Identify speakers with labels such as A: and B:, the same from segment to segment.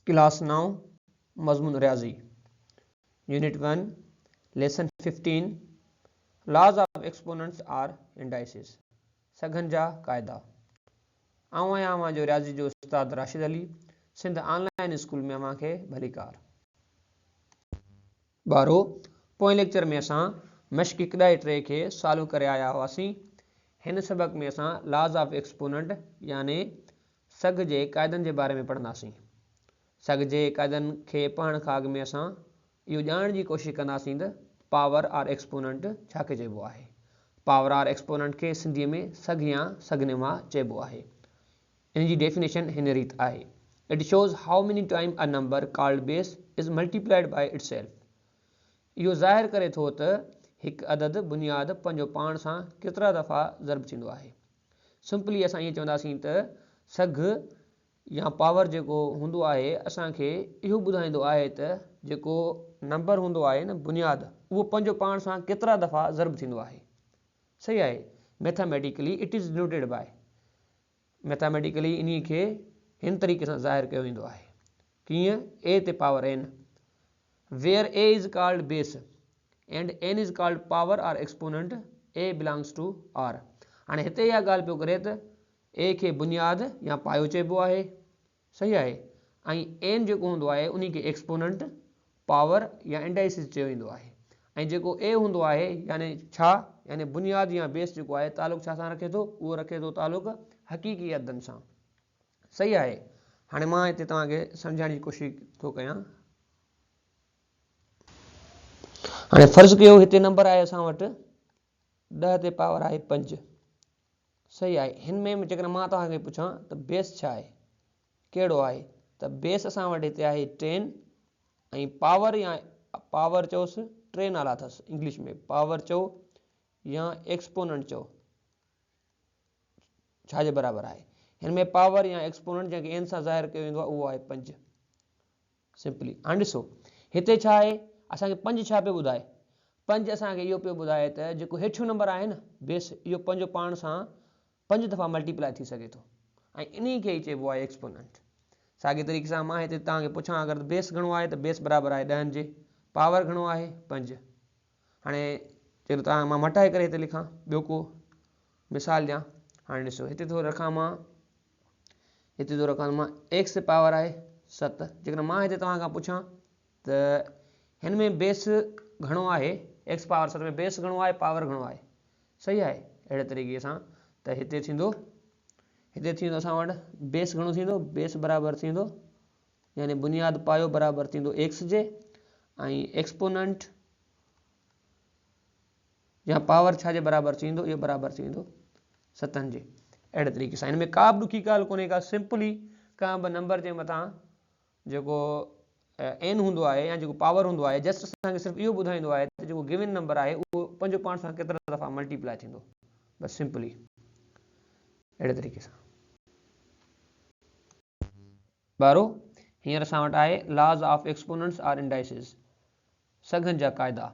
A: Class نائون، مضمون رياضي، unit one, lesson 15، laws of exponents or indices, سگهن جا قاعدا. آئون آهيان اوهان جو رياضي جو استاد Rashid Ali, Sindh online school ۾ اوهان کي ڀليڪار. ٻارو، پوئين ليڪچر ۾ اسان مشق هڪ ڏهائي ٽي کي سالو ڪري آيا هئاسين. هن سبق ۾ اسان لاز آف ايڪسپوننٽ يعني سگهه جي قاعدن جي باري ۾ پڙهنداسين. سگهه جي قاعدن کي پڙهڻ کان اڳ ۾ اسان اهو ڄاڻڻ جي ڪوشش ڪنداسين ته پاور آر ايڪسپوننٽ ڇا کي چئبو آهي. پاور آر ايڪسپوننٽ کي سنڌيء ۾ سگهه يا سگهنما چئبو آهي. ان جي ڊيفينيشن هن ريت آهي، It shows how many time a number called base is multiplied by itself. اهو ظاهر ڪري ٿو ته هڪ عدد بنياد پنهنجو پاڻ سان ڪيترا دفعا ضرب ٿيندو آهي. سمپلي اسان ائين چونداسين ته سگهه يا پاور جيڪو هوندو آهي اسان کي اهو ٻڌائيندو آهي ته جيڪو نمبر هوندو آهي نه بنياد اهو پنهنجو پاڻ سان ڪيترا دفعا ضرب ٿيندو آهي. صحيح آهي. Mathematically it is denoted by. Mathematically انهي کي هن طريقي سان ظاهر ڪيو ويندو آهي. ڪيئن؟ A تي power N where A is called base and N is called power or exponent A belongs to R. هاڻي هتي اها ڳالهه پيو ڪري ته A کي بنياد يا پايو چئبو آهي صحيح آهي ۽ N جيڪو هوندو آهي انهي کي ايڪسپوننٽ، پاور يا انڊائسز چيو ويندو آهي ۽ جيڪو A هوندو آهي يعني ڇا يعني بنياد يا بيس جيڪو آهي تعلق ڇا سان رکي ٿو اهو رکي ٿو تعلق حقيقي عددن سان صحيح آهي هاڻي مان هتي توهان کي سمجهائڻ جي ڪوشش ٿو ڪيان هاڻي فرض ڪيو هتي نمبر آهي اسان وٽ 10 تي پاور آهي 5 صحيح آهي هن ۾ جيڪڏهن مان توهان کي پڇان ته بيس ڇا آهي ڪهڙو آهي ته بيس اسان وٽ هتي آهي ٽين ۽ پاور يا پاور چئوس ٽي نالا اٿس انگلش ۾ پاور چئو يا ايڪسپوننٽ چئو ڇا جي برابر آهي هن ۾ پاور يا ايڪسپوننٽ جنهن کي اين سان ظاهر ڪيو ويندو آهي اهو آهي 5 سمپلي هاڻي ڏسو هتي ڇا آهي اسان کي 5 ڇا پيو ٻڌائي 5 اسان کي اهو پيو ٻڌائي ته جيڪو هيٺيون نمبر آهي نه بيس اهو پنهنجو پاڻ سان 5 دفعا ملٽيپلائي ٿي سگهي ٿو ۽ انهي کي ئي چئبو آهي ايڪسپوننٽ. ساڳي طريقي سان مان هتي توهان کي پڇان اگر ته بيس گهڻو آهي ته بيس برابر آهي ڏهن جي پاور گهڻو آهي 5 هاڻي چلو توهان مان مٽائي ڪري هتي لکان ٻيو ڪو مثال ڏيان هاڻي ڏسو هتي ٿو رکان مان هتي ٿو رکان مان ايڪس پاور آهي 7 جيڪڏهن مان هتي توهان کان پڇان ته هن ۾ بيس گهڻو آهي ايڪس پاور 7 ۾ بيس گهڻو آهي پاور گهڻو آهي صحيح آهي اهڙي طريقي سان ته هتي ٿيندو هتي ٿيندو اسان وٽ بيس گهڻو ٿيندو بيس برابر ٿيندو يعني بنياد پايو برابر ٿيندو ايڪس جي ۽ ايڪسپوننٽ يا پاور ڇا جي برابر ٿيندو اهو برابر ٿيندو ستن جي اهڙي طريقي سان هن ۾ ڪا به ڏکي ڳالهه ڪونهي ڪا سمپلي ڪنهن به نمبر جي مٿان جيڪو اين هوندو آهي يا جيڪو پاور هوندو آهي جسٽ اسان کي صرف اهو ٻڌائيندو آهي ته جيڪو گيون نمبر آهي اهو پنهنجو پاڻ سان ڪيترا دفعا ملٽيپلائي ٿيندو بس سمپلي اهڙي طريقي سان. ٻارو هينئر اسان وٽ آهي laws of exponents or indices سگهن جا قاعدا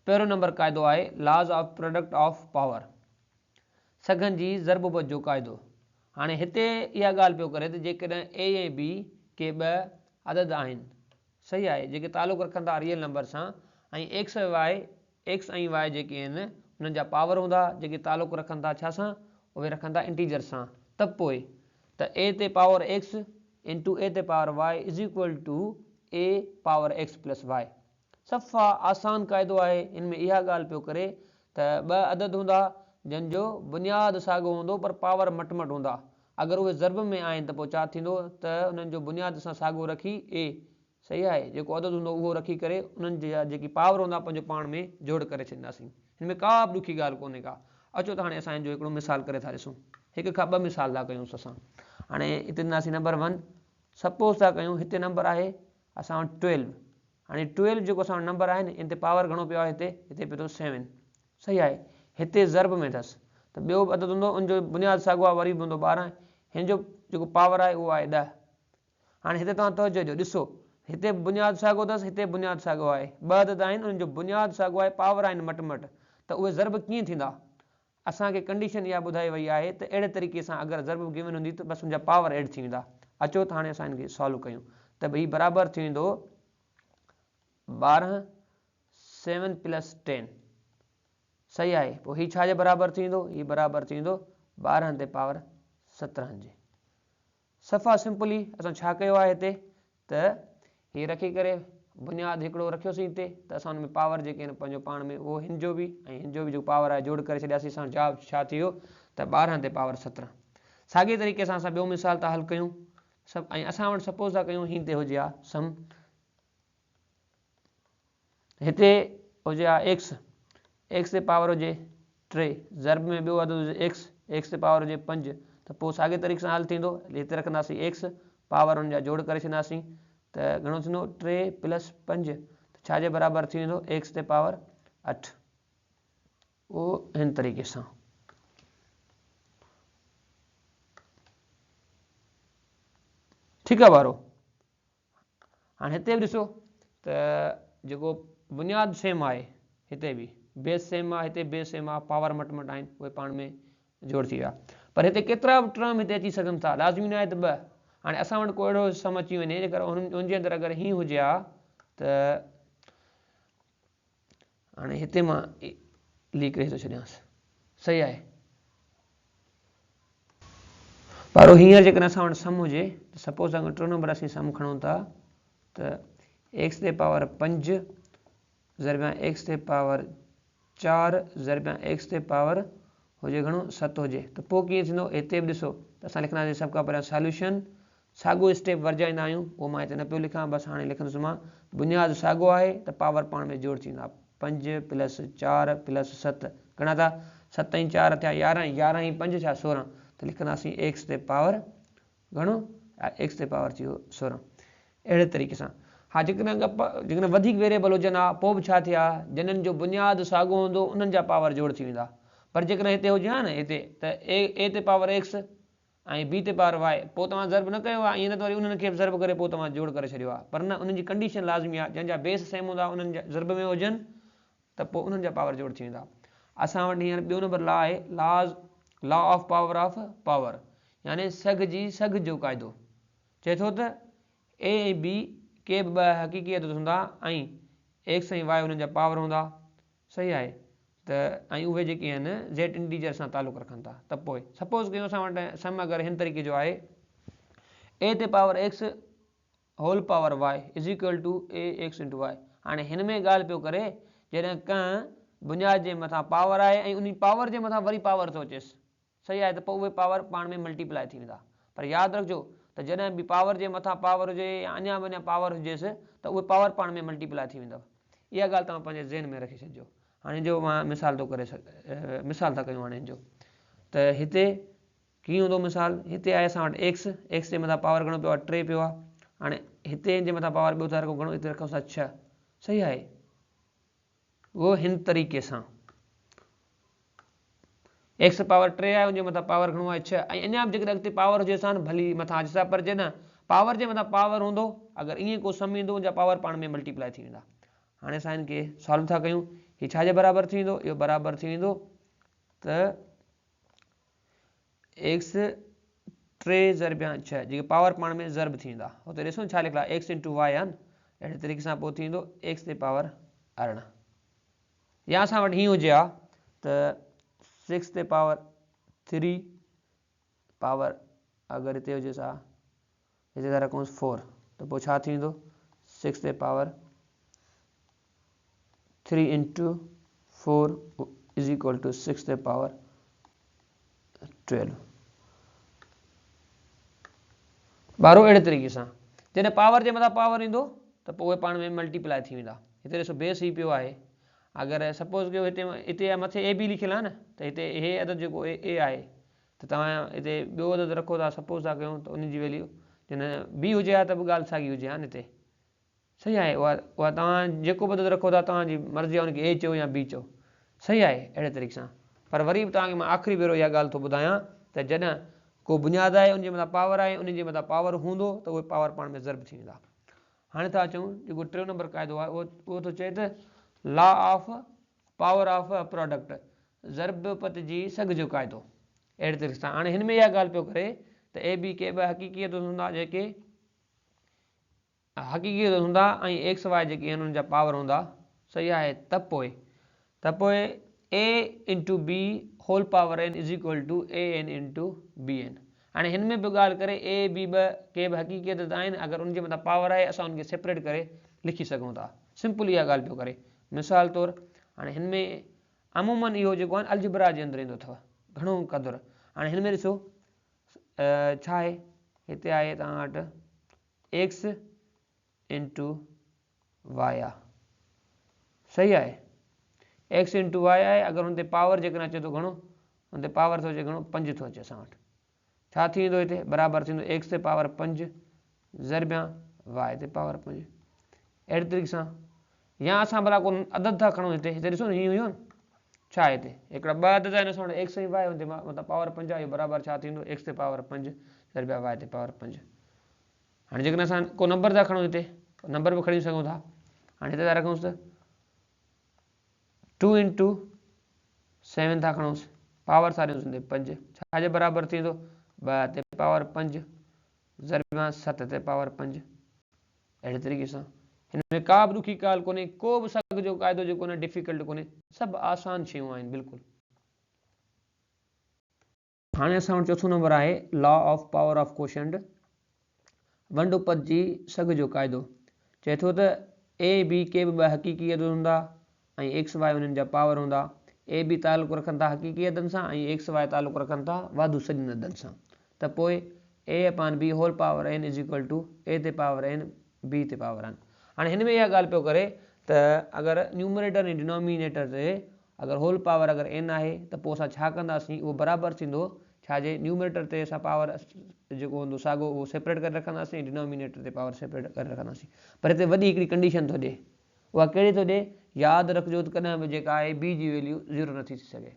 A: پهريون نمبر قاعدو آهي laws of product of power سگهن جي ضرب بد جو قاعدو هاڻي هتي اها ڳالهه پيو ڪري ته جيڪڏهن اي ۽ بي ڪي ٻه عدد آهن، صحيح آهي، جيڪي تعلق رکن ٿا ريئل نمبر سان ۽ ايڪس ۽ وائي، ايڪس ۽ وائي جيڪي آهن انهن جا پاور هوندا جيڪي تعلق رکن ٿا ڇا سان؟ اهي رکن ٿا انٽيجر سان ته پوء ته اي تي پاور ايڪس انٽو اي تي power Y is equal to A power X plus Y. صفا آسان قاعدو آهي، ان ۾ اها ڳالهه پيو ڪري ته ٻه عدد هوندا جن جو بنياد ساڳو هوندو پر پاور مٽ مٽ هوندا، اگر اهي ضرب ۾ آهن ته پوء ڇا ٿيندو ته انهن جو بنياد اسان ساڳو رکي اي صحيح آهي جيڪو عدد هوندو اهو رکي ڪري انهن جا جيڪي پاور هوندا پنهنجو پاڻ ۾ جوڙ ڪري ڇڏينداسين. هن ۾ ڪا به ڏکي ڳالهه ڪونهي ڪا. اچو ته هاڻي اسان هن جو هڪڙو مثال ڪري ٿا ڏسون. هڪ کان ٻه مثال ٿا ڪيونس اسان. هاڻي هتي ڏينداسين نمبر ون سپوز ٿا ڪيون هتي نمبر آهي اسان وٽ ٽويلو هاڻي ٽويلو جيڪو اسان وٽ نمبر آهي نه ان تي پاور گهڻو پيو آهي هتي هتي پيو اٿس سيون صحيح آهي هتي ضرب ۾ اٿس ته ٻيو به عدد هوندو ان جو بنياد ساڳو آهي وري به هوندو 12 هن جو جيڪو پاور آهي اهو آهي 10 هاڻي هتي توهان توجه ڏيو ڏسو هتي به بنياد ساڳو اٿس هتي به بنياد ساڳو آهي ٻه عدد آهن انهن جو بنياد ساڳو آهي پاور آهن مٽ مٽ ته اهي ضرب ڪيئن ٿيندا اسان کي ڪنڊيشن اها ٻڌائي وئي آهي ته اهڙي طريقي سان اگر ضرب گيون هوندي ته بس ان جا پاور ايڊ ٿي ويندا. اچو ته هاڻي اسان ان کي سالو ڪيون. ته هي برابر ٿي ويندو 12 سيون پلس ٽين. صحيح آهي. پوء هي ڇا جي برابر ٿي ويندو؟ هي برابر ٿي ويندو 12 تي پاور 17 جي. صفا سمپلي اسان ڇا ڪيو آهي هتي ته هي رکي ڪري بنياد هڪڙو رکيوسين هتي ته اسان ان ۾ پاور جيڪي آهن پنهنجو پاڻ ۾ اهو هن جو به ۽ هن جو به جيڪو پاور آهي جوڙ ڪري ڇڏياسين اسان جواب ڇا ٿي ويو ته 12 تي پاور 17. ساڳي طريقي سان اسان ٻيو مثال ٿا حل ڪيون سڀ ۽ اسان وٽ سپوز ٿا ڪيون هين تي هجي ها سم هتي هجي ها ايڪس، ايڪس تي پاور هجي 3، ضرب ۾ ٻيو عدد هجي ايڪس، ايڪس تي پاور هجي 5 ته پوء ساڳي طريقي سان حل ٿيندو. هتي رکنداسين ايڪس، پاور ان جا جوڙ ڪري ڇڏنداسين ته گهڻو ٿيندو 3 پلس 5 ته ڇا جي برابر ٿي ويندو ايڪس تي پاور 8. اهو هن طريقي سان. ٺيڪ آهي ٻارو. هاڻي هتي به ڏسو ته جيڪو بنياد سيم آهي هتي به بيس سيم آهي هتي بيس سيم آهي پاور مٽ مٽ آهن اهي پاڻ ۾ جوڙ ٿي ويا پر هتي ڪيترا به ٽرم هتي اچي سگهن ٿا لازمي نه آهي ته ٻه. هاڻي اسان وٽ ڪو اهڙو سم اچي وڃي جيڪر ان جي اندر اگر هي هجي ها ته هاڻي هتي مان ليڪ رهي ٿو ڇڏيانس صحيح آهي ٻارو هينئر جيڪڏهن اسان وٽ سم هجي ته سپوز اگر ٽيون نمبر اسين سم کڻون ٿا ته ايڪس تي پاور 5 ضربيان ايڪس تي پاور 4 ضربيان ايڪس تي پاور هجي گهڻو 7 هجي ته پوء ڪيئن ٿيندو هتي به ڏسو ته اسان لکنداسين سڀ کان پهريان ساليوشن ساڳو اسٽيپ ورجائيندا آهيون اهو مان هتي نه پيو لکان بس هاڻي لکندس مان بنياد ساڳو آهي ته پاور پاڻ ۾ جوڙ ٿيندا 5 پلس 4 پلس 7 گهڻا ٿيا 7 ۽ 4 ٿيا 11 11 ۽ 5 ٿيا 16 ته لکنداسين ايڪس تي پاور گهڻو ايڪس تي پاور ٿي ويو 16 اهڙي طريقي سان ها جيڪڏهن جيڪڏهن وڌيڪ ويريبل هجن ها پوء به ڇا ٿئي ها جنھن جو بنياد ساڳو هوندو انهن جا پاور جوڙ ٿي ويندا پر جيڪڏهن هتي هجي ها نه هتي ته اي اي تي پاور ايڪس ۽ بي تي پاور واء پوء توهان ضرب نه ڪيو ها ائين نه ته وري انهن کي به ضرب ڪري پوء توهان جوڙ ڪري ڇڏيو ها پر نه انهن جي ڪنڊيشن لازمي آهي جنهن جا بيس سيم هوندا انهن جا ضرب ۾ هجن ته پوء انهن جا پاور جوڙ ٿي ويندا. اسان وٽ هينئر ٻيو نمبر لا آهي laws law of power of power يعني سگهه جي سگهه جو قاعدو چئي ٿو ته اي ۽ بي ڪي به ٻه حقيقي عدد هوندا ۽ ايڪس ۽ واء انهن جا پاور هوندا صحيح آهي ته ۽ اهي جيڪي آهن زيڊ انٽيجر سان تعلق رکن ٿا ته پوء سپوز ڪيون اسان وٽ سم اگر هن طريقي جو آهي اي تي power X whole power Y is equal to A X into Y هاڻي هن ۾ ڳالهه پيو ڪري جڏهن ڪنهن بنياد جي مٿان پاور آهي ۽ انهي پاور جي مٿان وري پاور ٿو اچيس صحيح آهي ته پوء اهي پاور پاڻ ۾ ملٽي پلائي ٿي ويندا پر ياد رکجو ته جڏهن به پاور جي مٿان پاور هجي يا اڃا به اڃا پاور هجيس ته اهي پاور پاڻ ۾ ملٽي پلائي ٿي ويندو. اها ڳالهه توهان پنهنجي ذهن ۾ رکي ڇڏجو. هاڻي جو مان مثال ٿو ڪري مثال ٿا ڪيون هاڻي هن جو ته هتي ڪيئن هوندو مثال هتي آهي اسان وٽ ايڪس، ايڪس جي مٿان پاور گهڻو پيو آهي 3 پيو آهي هاڻي هتي هن جي مٿان پاور ٻيو ٿا رکون گهڻو هتي رکون ٿا 6 صحيح آهي اهو هن طريقي سان ايڪس پاور 3 آهي ان جي مٿان پاور گهڻو آهي 6 ۽ اڃا به جيڪڏهن اڳتي پاور هجيس ها نه ڀلي مٿان اچيس ها پر جڏهن پاور جي مٿان پاور هوندو اگر ائين ڪو سم ايندو ان جا پاور پاڻ ۾ ملٽي پلائي ٿي ويندا. هاڻي اسان هن کي سالو ٿا ڪيون هي ڇا جي برابر ٿي ويندو اهو برابر ٿي ويندو ته ايڪس 3 ضربيان 6 جيڪي پاور پاڻ ۾ ضرب ٿي ويندا هتي ڏسو ڇا لکيل آهي ايڪس انٽو واء آهي نه اهڙي طريقي سان پوء ٿي ويندو ايڪس تي پاور 18 يا اسان وٽ هيئن هجي ها ته 6 تي پاور 3 پاور اگر هتي هجيس ها هتي ٿا رکونس 4 ته پوء ڇا ٿي ويندو 6 تي power 3 into 4 is equal to 6 تي پاور 12. ٻارو اهڙي طريقي سان جڏهن پاور جي مٿان پاور ايندو ته پوء اهي پاڻ ۾ ملٽي پلائي ٿي ويندا. هتي ڏسو بيس هي پيو آهي اگر سپوز ڪيو هتي هتي مٿي اي بي لکيل آهي نه ته هتي هي عدد جيڪو اي اي آهي ته توهان هتي ٻيو عدد رکو ٿا سپوز ٿا ڪيون ته ان جي ويليو جڏهن بي هجي ها ته به ڳالهه ساڳي هجي ها نه هتي صحيح آهي اها اها توهان جيڪو به عدد رکو ٿا توهان جي مرضي آهي ان کي اي چئو يا بي چئو صحيح آهي اهڙي طريقي سان پر وري به توهان کي مان آخري ڀيرو اها ڳالهه ٿو ٻڌايان ته جڏهن ڪو بنياد آهي ان جي مٿان پاور آهي ان جي مٿان پاور هوندو ته اهي پاور پاڻ ۾ ضرب ٿي ويندا هاڻي ٿا اچون جيڪو ٽيون نمبر قاعدو آهي اهو اهو ٿو چئي ته law of power of product ضرب پت جي سگهه جو قاعدو اهڙي طريقي سان هاڻي هن ۾ اها ڳالهه پيو ڪري ته اي بي ڪي ٻه حقيقي عدد هوندا جيڪي حقيقي عدد هوندا ۽ ايڪس واء جيڪي آهن انهن جا پاور هوندا صحيح آهي ته پوء ته پوء A into B whole power N is equal to A N into B N. هاڻي هن ۾ به ڳالهه ڪري اي بي ٻه ڪي به حقيقي عدد آهن اگر ان جي مٿان پاور آهي اسان ان کي سيپريٽ ڪري لکي سگهون ٿا سمپل اها ڳالهه پيو ڪري مثال طور هاڻي هن ۾ عموماً اهو جيڪو آهي الجبرا جي اندر ايندو اٿو گهڻو قدر هاڻي هن ۾ ڏسو ڇا آهي هتي آهي توهان وٽ ايڪس انٽو واء آ صحيح آهي ايڪس انٽو واء آهي اگر ان تي پاور جيڪڏهن اچي ٿو گهڻو ان تي پاور ٿو اچي گهڻو پنج ٿو اچي اسان وٽ ڇا ٿي ويندو هتي برابر ٿيندو ايڪس تي پاور پنج ضربيان واء تي پاور پنج اهڙي طريقي سان يا اسان ڀلا ڪو عدد ٿا کڻون هتي هتي ڏسو نه هي هيو نه ڇا آهي هتي هڪڙا ٻه عدد آهن اسان وٽ ايڪس ۽ واء ان تي مطلب پاور پنج آهي برابر ڇا ٿيندو ايڪس تي پاور پنج ضربيا واء تي پاور پنج هاڻي جيڪڏهن اسان ڪو نمبر ٿا کڻون هتي نمبر به کڻي سگهون ٿا هاڻي هتي ٿا رکونس ته ٽو انٽو سيون ٿا کڻونس پاور ٿا ڏيونس هتي پنج ڇا جي برابر ٿيندو ٻه تي پاور پنج ضرب ست تي پاور پنج اهڙي طريقي سان هن ۾ ڪا به ڏکي ڳالهه ڪونهي ڪو به سگهه جو قاعدو جيڪو نه ڊفيڪلٽ ڪونهي سڀ آسان شيون آهن بلڪل. هاڻي اسان وٽ چوٿون نمبر آهي law of power of quotient ونڊ اپت جي سگهه جو قاعدو چئي ٿو ته اي ۽ بي ڪي به ٻه حقيقي عدد هوندا ۽ ايڪس واء انهن جا پاور هوندا اي بي تعلق رکن ٿا حقيقي عددن سان ۽ ايڪس واء تعلق رکن ٿا واڌو سڄن عددن سان ته پوء A upon B whole power N is equal to A تي پاور اين بي تي پاور اين هاڻي هن ۾ اها ڳالهه پيو ڪري ته اگر نيومريٽر ۽ ڊينومينيٽر تي اگر هول پاور اگر اين آهي ته پوء اسان ڇا ڪنداسين اهو برابر ٿيندو ڇا جي نيومريٽر تي اسان پاور جيڪو هوندو ساڳو اهو سيپريٽ ڪري رکنداسين ۽ ڊينومينيٽر تي پاور سيپريٽ ڪري رکنداسين پر هتي وڏي هڪڙي ڪنڊيشن ٿو ڏي اها ڪهڙي ٿو ڏي ياد رکجو ته ڪڏهن به جيڪا آهي بي جي ويليو زيرو نٿي ٿي سگهي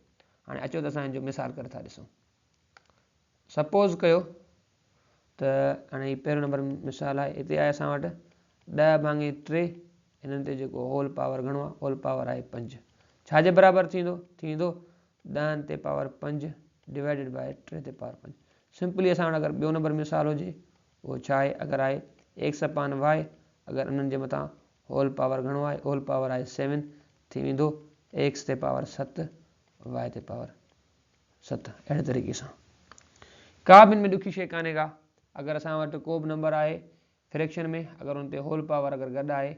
A: هاڻي اچو ته اسان هن جو مثال ڪري ٿا ڏسون سپوز ڪيو ته هاڻي هي پهريون نمبر مثال آهي هتي آهي اسان وٽ ڏهه ڀاڱي ٽي هنن تي جيڪو هول پاور گهڻو آهي هول پاور آهي پنج ڇا جي برابر ٿيندو ٿيندو ڏهن تي پاور پنج ڊوائيڊيڊ باء ٽي تي پاور پنج سمپلي اسان وٽ اگر ٻيو نمبر مثال هجي اهو ڇا آهي اگر آهي ايڪس اپان واء اگر انهن جي مٿان هول پاور گهڻو آهي هول پاور آهي سيون ٿي ويندو ايڪس تي پاور ست واء تي پاور ست اهڙي طريقي سان ڪا به ان ۾ ڏکي شيء ڪانهي ڪا اگر اسان وٽ ڪو به نمبر آهي فريڪشن ۾ اگر ان تي هول پاور اگر گڏ آهي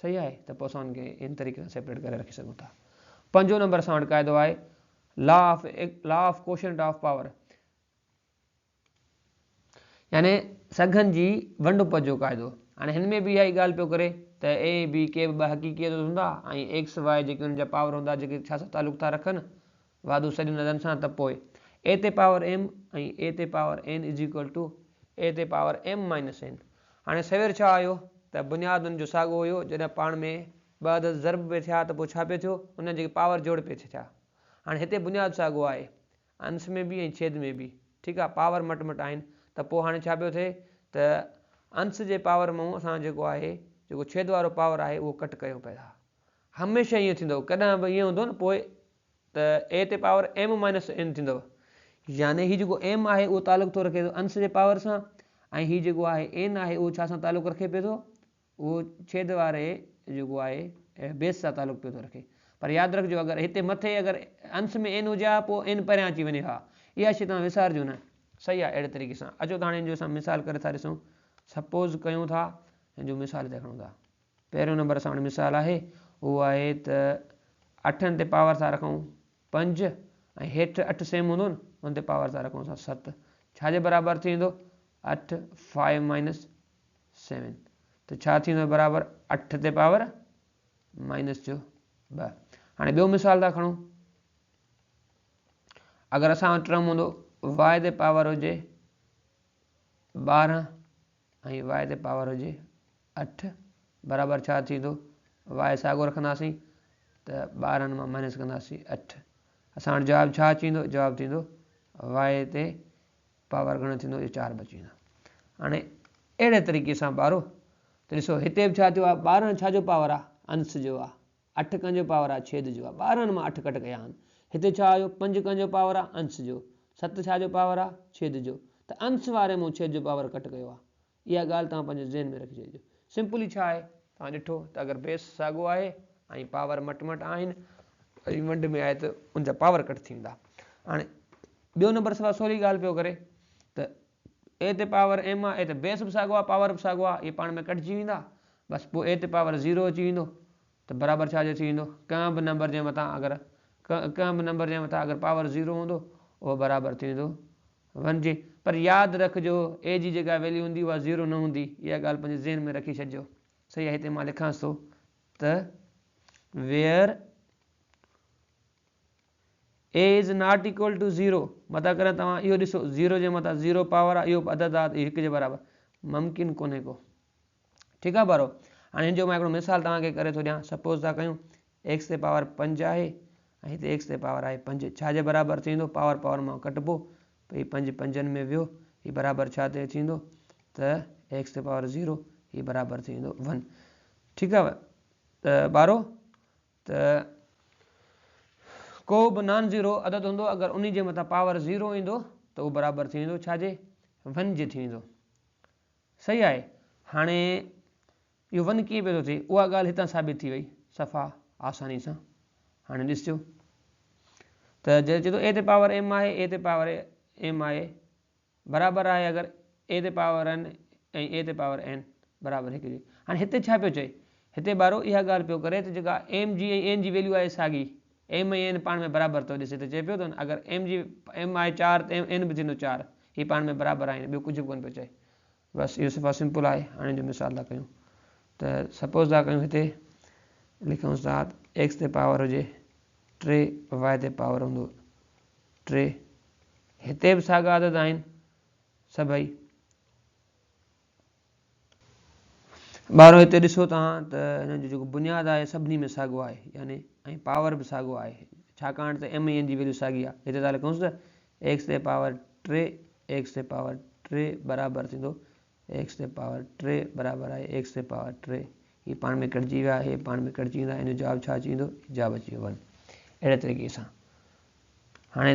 A: صحيح آهي ته پوء اسان ان کي ان طريقي سان سيپريٽ ڪري رکي سگهون ٿا پنجون نمبر اسان وٽ قاعدو آهي law of law of quotient of power يعني سگهن جي ونڊ اپت جو قاعدو. هاڻي هن ۾ به اها ئي ڳالهه پيو ڪري ته اي ۽ بي ڪي به ٻه حقيقي عدد هوندا ۽ ايڪس واء جيڪي انهن جا پاور هوندا جيڪي ڇا سان تعلق ٿا رکن واڌو سڄن عددن سان ته پوء اي تي پاور ايم ۽ اي تي power N is equal to A تي پاور ايم مائنس اين. هاڻي سوير ڇا آيو ته بنياد ان جو ساڳو هيو جڏهن پاڻ ۾ ٻه عدد ضرب پئي ٿيا ته پوء ڇا پئي ٿيو انهن جي پاور جوڙ پئي ٿيا. هاڻي هتي بنياد ساڳو آهي انس ۾ به ۽ ڇيد ۾ به ٺيڪ آ پاور مٽ مٽ آهن ته پوء هاڻي ڇا پيو ٿئي ته انس جي پاور مون اسان جيڪو آهي جيڪو ڇيد وارو پاور آهي اهو ڪٽ ڪيو پئي ٿا هميشه ائين ٿيندو ڪڏهن به ائين هوندو نه پوء ته اي تي پاور ايم مائنس اين ٿيندو يعني هي جيڪو ايم آهي اهو تعلق ٿو رکي انس جي پاور سان ۽ هي جيڪو آهي اين آهي اهو ڇا سان تعلق رکي پئي ٿو اهو ڇيد واري جيڪو آهي بيس سان تعلق پيو ٿو رکي پر ياد رکجو اگر هتي مٿي اگر انس ۾ اين هجي ها پوء اين پريان اچي وڃي ها اها شي توهان وسارجو نه صحيح آهي اهڙي طريقي سان اچو ته هاڻي ان جو اسان مثال ڪري ٿا ڏسون سپوز ڪيون ٿا ان جو مثال هتي کڻون ٿا پهريون نمبر اسان وٽ مثال آهي اهو آهي ته اٺن تي پاور ٿا رکون پنج ۽ هيٺ اٺ سيم هوندو نه ان تي پاور ٿا رکون اسان ست ڇا جي برابر ٿي ويندو اٺ فائيو مائنس سيون ته ڇا ٿيندو برابر اٺ تي پاور مائنس جو ٻه. هاڻي ٻيو مثال ٿا کڻون اگر اسان وٽ ٽرم هوندو واء تي پاور هجي 12 ۽ واء تي پاور هجي اٺ برابر ڇا ٿيندو واء ساڳو رکنداسين ته 12 مان مائنس ڪنداسين اٺ اسان وٽ جواب ڇا اچي ويندو جواب ٿيندو واء تي پاور گهڻو ٿيندو اهو چار بچي ويندو. هاڻي اهڙي طريقي سان ٻارو ته ڏسو هتي به ڇا ٿيو آهي 12 ڇا جو پاور آهي انس جو آهي اٺ ڪنهن جو پاور آهي ڇيد جو آهي 12 مان اٺ ڪٽ ڪيا آهن هتي ڇا آيو پنج ڪنهن جو پاور آهي انس جو ست ڇا جو پاور آهي ڇيد جو ته انس واري مون ڇيد جو پاور ڪٽ ڪيو آهي. اها ڳالهه توهان پنهنجي ذهن ۾ رکي ڇڏجو. سمپلي ڇا آهي؟ توهان ڏٺو ته اگر بيس ساڳو آهي ۽ پاور مٽ مٽ آهن ۽ ونڊ ۾ آهي ته ان جا پاور ڪٽ ٿي ويندا. هاڻي ٻيو نمبر صفا سولي ڳالهه پيو ڪري ته اي تي پاور ايم آهي ته بيس به ساڳو آهي پاور به ساڳو آهي اهي پاڻ ۾ ڪٽجي ويندا بس پوء اي تي پاور زيرو اچي ويندو ته برابر ڇا جو ٿي ويندو ڪنهن به نمبر جي مٿان اگر ڪنهن به نمبر جي مٿان اگر پاور زيرو هوندو اهو برابر ٿي ويندو ون جي پر ياد رکجو اي جي جيڪا ويليو هوندي اها زيرو نه هوندي اها ڳالهه پنهنجي ذهن ۾ رکي ڇڏجو صحيح آهي هتي مان لکانس ٿو ته where A is not equal to zero متان ڪڏهن توهان اهو ڏسو زيرو جي مٿان زيرو پاور آهي اهو به عدد آهي ته اهو هڪ جي برابر ممڪن ڪونهي ڪو ٺيڪ آهي ٻارو هاڻي هن جو مان هڪڙو مثال توهان کي ڪري ٿو ڏيان سپوز ٿا ڪيون ايڪس تي پاور پنج آهي ۽ هتي ايڪس تي پاور آهي پنج ڇا جي برابر ٿيندو پاور پاور مان ڪٽبو ته هي پنج پنجن ۾ ويو هي برابر ڇا تي ٿيندو ته ايڪس تي پاور زيرو هي برابر ٿي ويندو ون ٺيڪ آهي ته ٻارو ته ڪو به نان زيرو عدد هوندو اگر انهي جي مٿان پاور زيرو ايندو ته اهو برابر ٿي ويندو ڇا جي ون جي ٿي ويندو صحيح آهي هاڻي اهو ون ڪيئن پيو ٿو ٿئي اها ڳالهه هتان ثابت ٿي وئي صفا آساني سان هاڻي ڏسجو ته جڏهن چئي ٿو اي تي پاور ايم آهي اي تي پاور ايم آهي برابر آهي اگر اي تي پاور اين ۽ اي تي پاور اين برابر هڪ جي هاڻي هتي ڇا پيو چئي هتي ٻارو اها ڳالهه پيو ڪري ته جيڪا ايم جي ۽ اين جي ويليو آهي ساڳي ايم ۽ اين پاڻ ۾ برابر ٿو ڏسي ته چئي پيو ته اگر ايم جي ايم آهي چار ته اين به ٿيندو چار هي پاڻ ۾ برابر آهن ٻيو ڪجهه به ڪونه پيو چئي بس اهو صفا سمپل آهي هاڻي جو مثال ٿا ڪيون ته سپوز ٿا ڪيون هتي لکون ٿا ايڪس تي پاور هجي ٽي وائي تي پاور هوندو ٽي هتي به ساڳا عدد آهن سڀئي ٻارو هتي ڏسو توهان ته هنن جو جيڪو بنياد آهي سڀني ۾ ساڳو آهي يعني ۽ پاور به ساڳو آهي ڇاڪاڻ ته ايم ۽ اين جي ويليو ساڳي آهي هتي ٿا لکونس ته ايڪس تي پاور ٽي ايڪس تي پاور ٽي برابر ٿيندو ايڪس تي پاور ٽي برابر آهي ايڪس تي پاور ٽي هي پاڻ ۾ ڪٽجي ويا هي پاڻ ۾ ڪٽجي ويندا ان جو جواب ڇا اچي ويندو جواب اچي ويو ون اهڙي طريقي سان هاڻي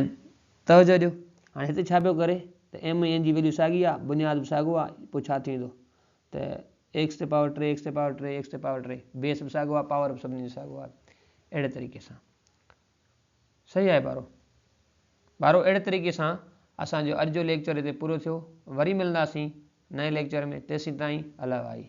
A: توجه ڏيو هاڻي هتي ڇا پيو ڪري ته ايم ۽ اين جي ويليو ساڳي آهي بنياد به ساڳو آهي پوء ڇا ٿيندو ته ايڪس تي پاور ٽي ايڪس تي پاور ٽي ايڪس تي پاور ٽي بيس به ساڳو آهي پاور به سڀني جو ساڳو آهي اهڙي طريقي سان صحيح آهي ٻارو ٻارو اهڙي طريقي سان اسان جو اڄ جو ليڪچر هتي پورو ٿيو وري ملنداسين نئين ليڪچر ۾ تيسين تائين الله واهي.